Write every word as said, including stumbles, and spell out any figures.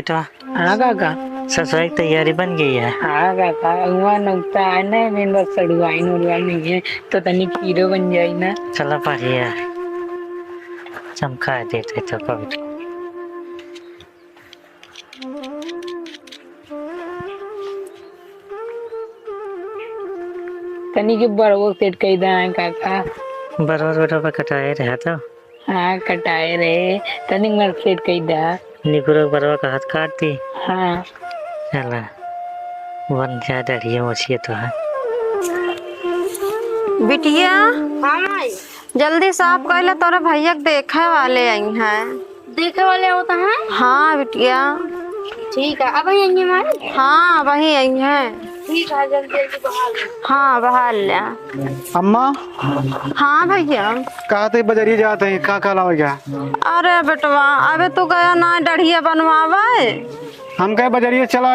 बेटा। हाँ काका। ससुराल की तैयारी बन गई है? हाँ काका, हुआ नौता है ना, मेन बस सड़ुआइन उड़ुआइन नहीं है, तो तनी खीरो बन जाई ना। चला बढ़िया, चमका देते तो पवित्र। तनी के बरवो सेट कई दा है काका। बरवा बेटा पर कटाए रहा तो। हाँ, कटाए रहे, तनिक मर सेट कई दा। निकुरो बरवा का हाथ काट दी। हाँ। चला, बन जा दाढ़ी मोछिए तो है। बिटिया। हाँ माई। जल्दी साफ कर ले, तोरे भैया के देखे वाले आई हैं। देखे वाले होता है? हाँ बिटिया। ठीक है, अब आई हैं माई? हाँ, वही आई हैं। ठीक है, जल्दी जल्दी बहार ले। हाँ, बहार ले। अम्मा। हाँ भैया। कहा थे बजरिया जात है, का का लावे क्या? अरे बेटवा, अबे तू गया ना डढ़िया बनवावे। हम कहे बजरिया चला।